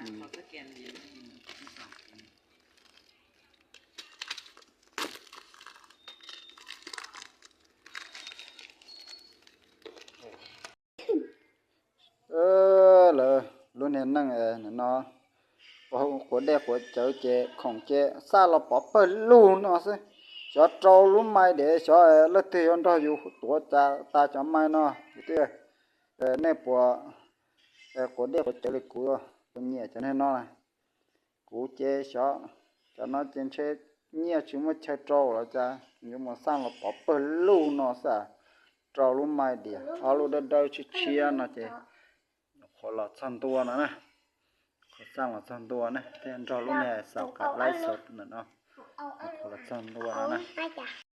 ອືມ ເອີ ເລີ ລຸ້ນເຫັນໜັງເອີ ເນາະ ໂອ້ ຂົວແດກຂົວເຈີເຈ ຂອງເຈ ຊາດລາວປໍເປີດລູເນາະ ຊໍໂຕລຸ້ນໃໝ່ເດ ຊໍເອີ ເລີກເຕີຍອອນດອກຢູ່ຕົວຈາ ຕາຈອມໃໝ່ເນາະ ເຕີ ເອີ ແນ່ປົວ ເອີ ຂົວແດກຂົວເຈີເລີຍ ກູ ກູເນຍຈະແນ່ນອນ ກູເຈຊໍ ຈະນອນເຈນເຊ ເນຍຊິມາເຊີໂຕລາວຈາ ຢູ່ມາສ້າງລາວປໍເປີດລູເນາະ ຊາໂຕລຸ້ນໃໝ່ເດ ເອົາລູກເດີໆ ເຊຍໆ ເນາະເຈ ຂໍລາວສ້າງຕົວນະນະ ຂໍສ້າງລາວສ້າງຕົວນະ ແຕ່ໂຕລຸ້ນໃໝ່ສາວກາດໄລຟ໌ສົດນະເນາະ ຂໍລາວສ້າງຕົວນະນະ.